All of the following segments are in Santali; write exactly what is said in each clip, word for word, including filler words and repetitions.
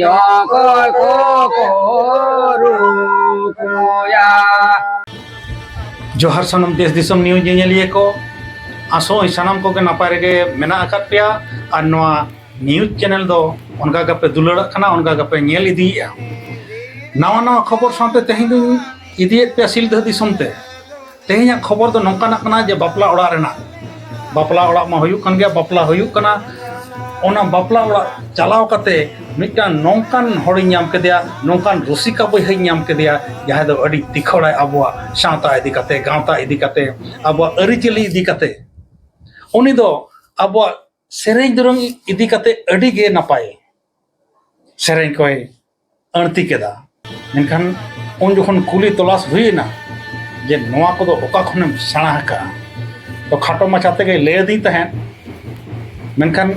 ᱚᱠᱚᱭ ᱠᱚᱠᱚ ᱨᱩᱠᱩᱭᱟ᱾ ᱡᱚᱦᱟᱨ ᱥᱟᱱᱟᱢ ᱫᱮᱥ ᱫᱤᱥᱚᱢ ᱱᱤᱭᱩᱡᱽ ᱧᱮᱧᱮᱞᱤᱭᱟᱹ ᱠᱚ, ᱟᱥᱚᱜ ᱟᱹᱧ ᱥᱟᱱᱟᱢ ᱠᱚᱜᱮ ᱱᱟᱯᱟᱭ ᱨᱮᱜᱮ ᱢᱮᱱᱟᱜ ᱟᱠᱟᱫ ᱯᱮᱭᱟ᱾ ᱟᱨ ᱱᱚᱣᱟ ᱱᱤᱭᱩᱡᱽ ᱪᱮᱱᱮᱞ ᱫᱚ ᱚᱱᱠᱟ ᱜᱮᱯᱮ ᱫᱩᱞᱟᱹᱲᱟᱜ ᱠᱟᱱᱟ, ᱚᱱᱠᱟ ᱜᱮᱯᱮ ᱧᱮᱞ ᱤᱫᱤᱭᱮᱫᱼᱟ᱾ ᱱᱟᱣᱟ ᱱᱟᱣᱟ ᱠᱷᱚᱵᱚᱨ ᱥᱟᱶᱛᱮ ᱛᱮᱦᱮᱧ ᱫᱚᱧ ᱤᱫᱤᱭᱮᱫ ᱯᱮᱭᱟ ᱥᱤᱞᱫᱟᱹ ᱫᱤᱥᱚᱢ ᱛᱮ᱾ ᱛᱮᱦᱮᱧᱟᱜ ᱠᱷᱚᱵᱚᱨ ᱫᱚ ᱱᱚᱝᱠᱟᱱᱟᱜ ᱠᱟᱱᱟ ᱡᱮ ᱵᱟᱯᱞᱟ ᱚᱲᱟᱜ ᱨᱮᱱᱟᱜ, ᱵᱟᱯᱞᱟ ᱚᱲᱟᱜ ᱢᱟ ᱦᱩᱭᱩᱜ ᱠᱟᱱ ᱜᱮᱭᱟ, ᱵᱟᱯᱞᱟ ᱦᱩᱭᱩᱜ ᱠᱟᱱᱟ, ᱚᱱᱟ ᱵᱟᱯᱞᱟ ᱚᱲᱟᱜ ᱪᱟᱞᱟᱣ ᱠᱟᱛᱮ ᱢᱤᱫᱴᱟᱝ ᱱᱚᱝᱠᱟᱱ ᱦᱚᱲᱤᱧ ᱧᱟᱢ ᱠᱮᱫᱮᱭᱟ, ᱱᱚᱝᱠᱟᱱ ᱨᱩᱥᱤᱠᱟ ᱵᱚᱭᱦᱟᱧ ᱧᱟᱢ ᱠᱮᱫᱮᱭᱟ, ᱡᱟᱦᱟᱸᱭ ᱫᱚ ᱟᱹᱰᱤ ᱛᱤᱠᱷᱚᱲᱟᱭ ᱟᱵᱚᱣᱟᱜ ᱥᱟᱶᱛᱟ ᱤᱫᱤ ᱠᱟᱛᱮ, ᱜᱟᱶᱛᱟ ᱤᱫᱤ ᱠᱟᱛᱮ, ᱟᱵᱚᱣᱟᱜ ᱟᱹᱨᱤᱪᱟᱹᱞᱤ ᱤᱫᱤ ᱠᱟᱛᱮ᱾ ᱩᱱᱤ ᱫᱚ ᱟᱵᱚᱣᱟᱜ ᱥᱮᱨᱮᱧ ᱫᱩᱨᱟᱹᱝ ᱤᱫᱤ ᱠᱟᱛᱮ ᱟᱹᱰᱤ ᱜᱮ ᱱᱟᱯᱟᱭ ᱥᱮᱨᱮᱧ ᱠᱚᱭ ᱟᱹᱲᱛᱤ ᱠᱮᱫᱟ᱾ ᱢᱮᱱᱠᱷᱟᱱ ᱩᱱ ᱡᱚᱠᱷᱚᱱ ᱠᱩᱞᱤ ᱛᱚᱞᱟᱥ ᱦᱩᱭᱮᱱᱟ ᱡᱮ ᱱᱚᱣᱟ ᱠᱚᱫᱚ ᱚᱠᱟ ᱠᱷᱚᱱᱮᱢ ᱥᱮᱬᱟ ᱟᱠᱟᱫᱼᱟ, ᱛᱚ ᱠᱷᱟᱴᱚ ᱢᱟᱪᱷᱟ ᱛᱮᱜᱮ ᱞᱟᱹᱭ ᱟᱹᱫᱤᱧ ᱛᱟᱦᱮᱸᱫ᱾ ᱢᱮᱱᱠᱷᱟᱱ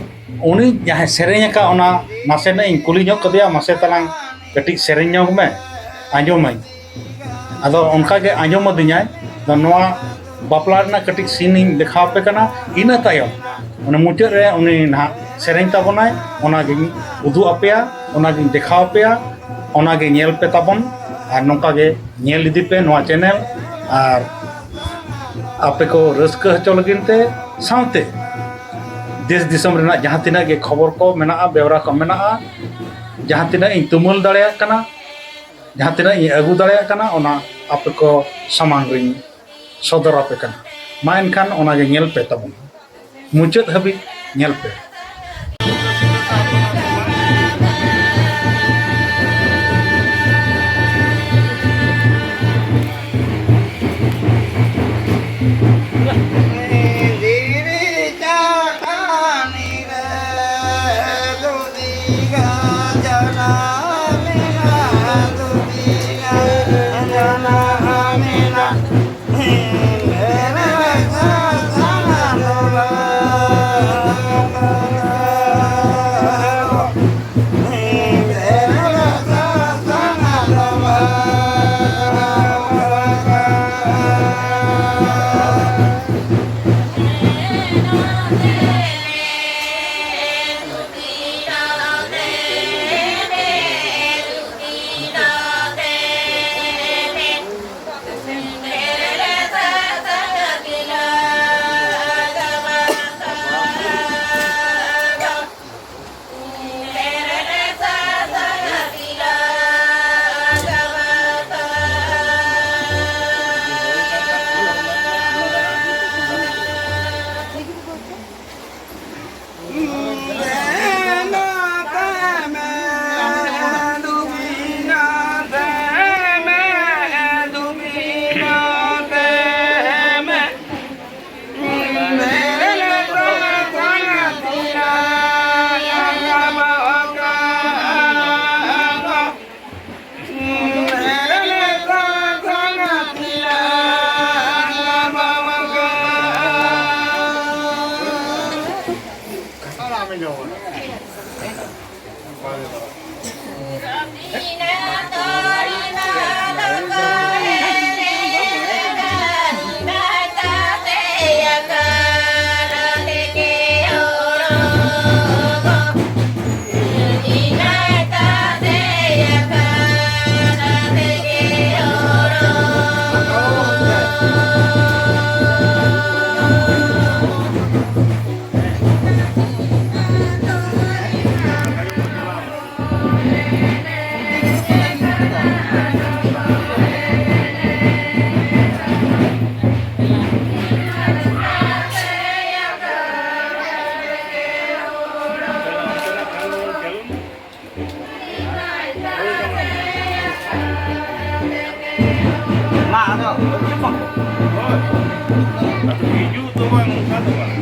ᱩᱱᱤ ᱡᱟᱦᱟᱸᱭ ᱥᱮᱨᱮᱧ ᱟᱠᱟᱫ, ᱚᱱᱟ ᱱᱟᱥᱮᱱᱟᱜ ᱤᱧ ᱠᱩᱞᱤ ᱧᱚᱜ ᱠᱮᱫᱮᱭᱟ, "ᱢᱟᱥᱮ ᱛᱟᱞᱟᱝ ᱠᱟᱹᱴᱤᱡ ᱥᱮᱨᱮᱧ ᱧᱚᱜᱽ ᱢᱮ, ᱟᱸᱡᱚᱢᱟᱹᱧ᱾" ᱟᱫᱚ ᱚᱱᱠᱟ ᱜᱮ ᱟᱸᱡᱚᱢ ᱟᱹᱫᱤᱧᱟᱭ᱾ ᱟᱫᱚ ᱱᱚᱣᱟ ᱵᱟᱯᱞᱟ ᱨᱮᱱᱟᱜ ᱠᱟᱹᱴᱤᱡ ᱥᱤᱱ ᱤᱧ ᱫᱮᱠᱷᱟᱣ ᱟᱯᱮ ᱠᱟᱱᱟ᱾ ᱤᱱᱟᱹ ᱛᱟᱭᱚᱢ ᱚᱱᱟ ᱢᱩᱪᱟᱹᱫ ᱨᱮ ᱩᱱᱤ ᱱᱟᱦᱟᱜ ᱥᱮᱨᱮᱧ ᱛᱟᱵᱚᱱᱟᱭ, ᱚᱱᱟᱜᱤᱧ ᱩᱫᱩᱜ ᱟᱯᱮᱭᱟ, ᱚᱱᱟᱜᱤᱧ ᱫᱮᱠᱷᱟᱣ ᱟᱯᱮᱭᱟ᱾ ᱚᱱᱟᱜᱮ ᱧᱮᱞ ᱯᱮ ᱛᱟᱵᱚᱱ, ᱟᱨ ᱱᱚᱝᱠᱟ ᱜᱮ ᱧᱮᱞ ᱤᱫᱤ ᱯᱮ ᱱᱚᱣᱟ ᱪᱮᱱᱮᱞ᱾ ᱟᱨ ᱟᱯᱮ ᱠᱚ ᱨᱟᱹᱥᱠᱟᱹ ᱦᱚᱪᱚ ᱞᱟᱹᱜᱤᱫ ᱛᱮ, ᱥᱟᱶᱛᱮ ᱫᱮᱥ ᱫᱤᱥᱚᱢ ᱨᱮᱱᱟᱜ ᱡᱟᱦᱟᱸ ᱛᱤᱱᱟᱹᱜ ᱜᱮ ᱠᱷᱚᱵᱚᱨ ᱠᱚ ᱢᱮᱱᱟᱜᱼᱟ, ᱵᱮᱣᱨᱟ ᱠᱚ ᱢᱮᱱᱟᱜᱼᱟ, ᱡᱟᱦᱟᱸ ᱛᱤᱱᱟᱹᱜ ᱤᱧ ᱛᱩᱢᱟᱹᱞ ᱫᱟᱲᱮᱭᱟᱜ ᱠᱟᱱᱟ, ᱡᱟᱦᱟᱸ ᱛᱤᱱᱟᱹᱜ ᱤᱧ ᱟᱹᱜᱩ ᱫᱟᱲᱮᱭᱟᱜ ᱠᱟᱱᱟ, ᱚᱱᱟ ᱟᱯᱮ ᱠᱚ ᱥᱟᱢᱟᱝ ᱨᱤᱧ ᱥᱚᱫᱚᱨ ᱟᱯᱮ ᱠᱟᱱᱟ᱾ ᱢᱟ ᱮᱱᱠᱷᱟᱱ ᱚᱱᱟᱜᱮ ᱧᱮᱞ ᱯᱮ ᱛᱟᱵᱚᱱ ᱢᱩᱪᱟᱹᱫ ᱦᱟᱹᱵᱤᱡ, ᱧᱮᱞ ᱯᱮ᱾ ᱦᱳᱭ᱾ ᱟᱫᱚ ᱦᱤᱡᱩᱜ ᱫᱚ ᱵᱟᱝ, ᱚᱱᱠᱟ ᱫᱚ ᱵᱟᱝ᱾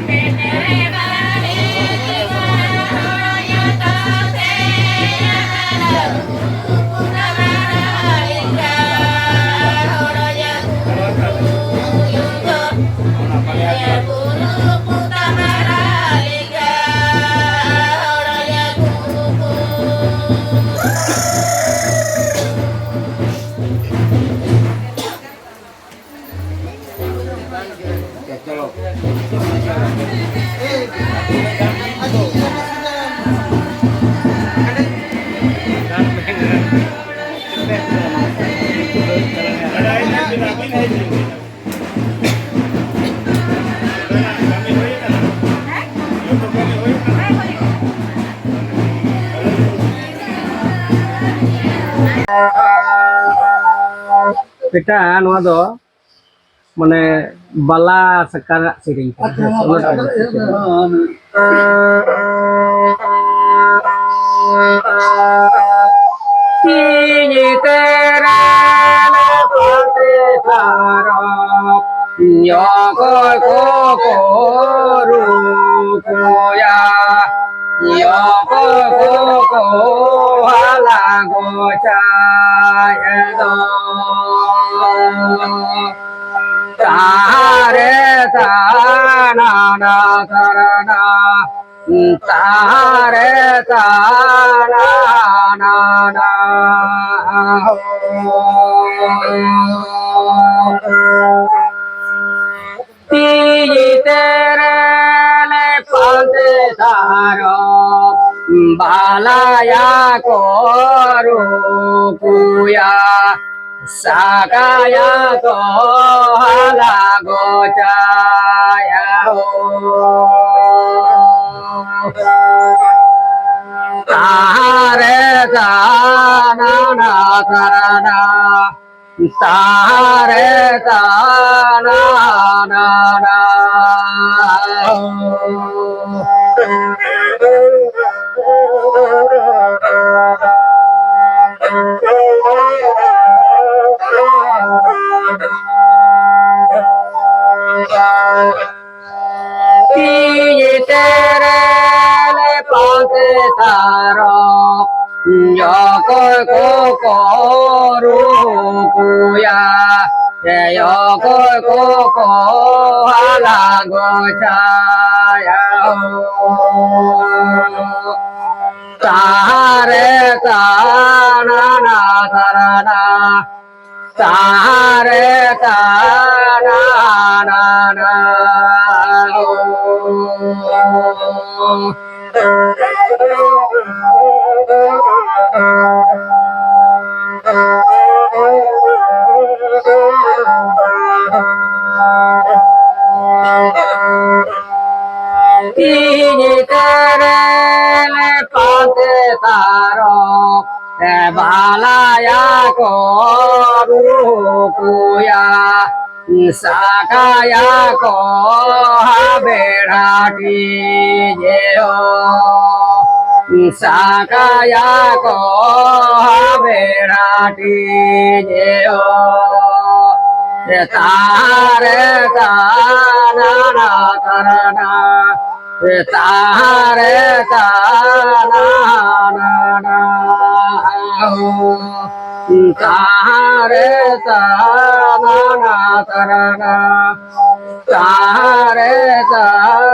ᱵᱮᱴᱟ, ᱱᱚᱣᱟ ᱫᱚ ᱢᱟᱱᱮ ᱵᱟᱞᱟ ᱥᱟᱠᱟ ᱨᱮᱱᱟᱜ ᱥᱮᱨᱮᱧ ᱠᱟᱱᱟ᱾ ᱟᱪᱪᱷᱟ, ᱦᱮᱸ, ᱦᱮᱸ, ᱚᱱᱟᱴᱟᱜ ᱦᱮᱸ, ᱜᱮ᱾ ᱦᱮᱸ, ᱦᱮᱸ᱾ ᱛᱤᱧ ᱛᱮᱨᱮ ᱞᱮ ᱯᱟᱱᱛᱮ ᱛᱟᱨᱚ, ᱚᱠᱚᱭ ᱠᱚᱠᱚ ᱨᱩᱠᱩᱭᱟ, ᱚᱠᱚᱭ ᱠᱚᱠᱚ ᱦᱟᱞᱟ ᱜᱚᱪᱟᱭ ᱫᱚ᱾ ᱛᱟᱦᱟᱨᱮ ᱛᱟᱱᱟᱱᱟ ᱛᱟᱨᱟᱱᱟ, ᱛᱟᱦᱟᱨᱮ ᱛᱟᱱᱟᱱᱟ ᱦᱳ᱾ ᱛᱤᱭᱤ ᱛᱮᱨᱮ ᱞᱮ ᱯᱟᱱᱛᱮ ᱛᱟᱨᱚ, ᱵᱟᱞᱟᱭᱟ ᱠᱚ ᱨᱩᱠᱩᱭᱟ, ᱥᱟᱠᱟᱭᱟ ᱠᱚ ᱦᱟᱞᱟ ᱜᱚᱪᱟᱭᱟ ᱦᱳ᱾ ᱛᱟᱦᱟᱨᱮ ᱛᱟᱱᱟᱱᱟ ᱛᱟᱨᱟᱱᱟ, ᱛᱟᱦᱟᱨᱮ ᱛᱟᱱᱟᱱᱟ᱾ ᱛᱤᱧ ᱛᱮᱨᱮᱞ ᱯᱟᱱᱛᱮ ᱛᱟᱨᱚᱵ, ᱚᱠᱚᱭ ᱠᱚᱠᱚ ᱨᱩᱠᱩᱭᱟ, ᱚᱠᱚᱭ ᱠᱚᱠᱚ ᱦᱟᱞᱟᱝ ᱜᱚᱪᱷᱟᱭᱟ᱾ ᱛᱟᱦᱟᱨᱮ ᱛᱟᱱᱟᱱᱟ ᱛᱟᱨᱟᱱᱟ, ᱛᱟᱦᱟᱨᱮ ᱛᱟᱱᱟᱱᱟ᱾ ᱛᱤᱧ ᱛᱮᱨᱮᱞ ᱯᱟᱱᱛᱮ ᱛᱟᱨᱚᱵ, ᱵᱟᱞᱟᱭᱟ ᱠᱚ ᱨᱩᱠᱩᱭᱟ, ᱥᱟᱠᱟᱭᱟ ᱠᱚ ᱦᱟᱵᱮᱲᱟ ᱴᱤᱡᱮ ᱦᱚ, ᱥᱟᱠᱟᱭᱟ ᱠᱚ ᱦᱟᱵᱮᱲᱟ ᱴᱤᱡᱮ ᱦᱚ᱾ ᱛᱟᱦᱟᱨᱮ ᱛᱟᱱᱟᱱᱟ ᱛᱟᱨᱟᱱᱟ, ᱛᱟᱦᱟᱨᱮ ᱛᱟᱱᱟᱱᱟ, ᱛᱟᱦᱟᱨᱮ ᱛᱟᱱᱟᱱᱟ ᱛᱟᱨᱟᱱᱟ, ᱛᱟᱦᱟᱨᱮ ᱛᱟᱱᱟᱱᱟ᱾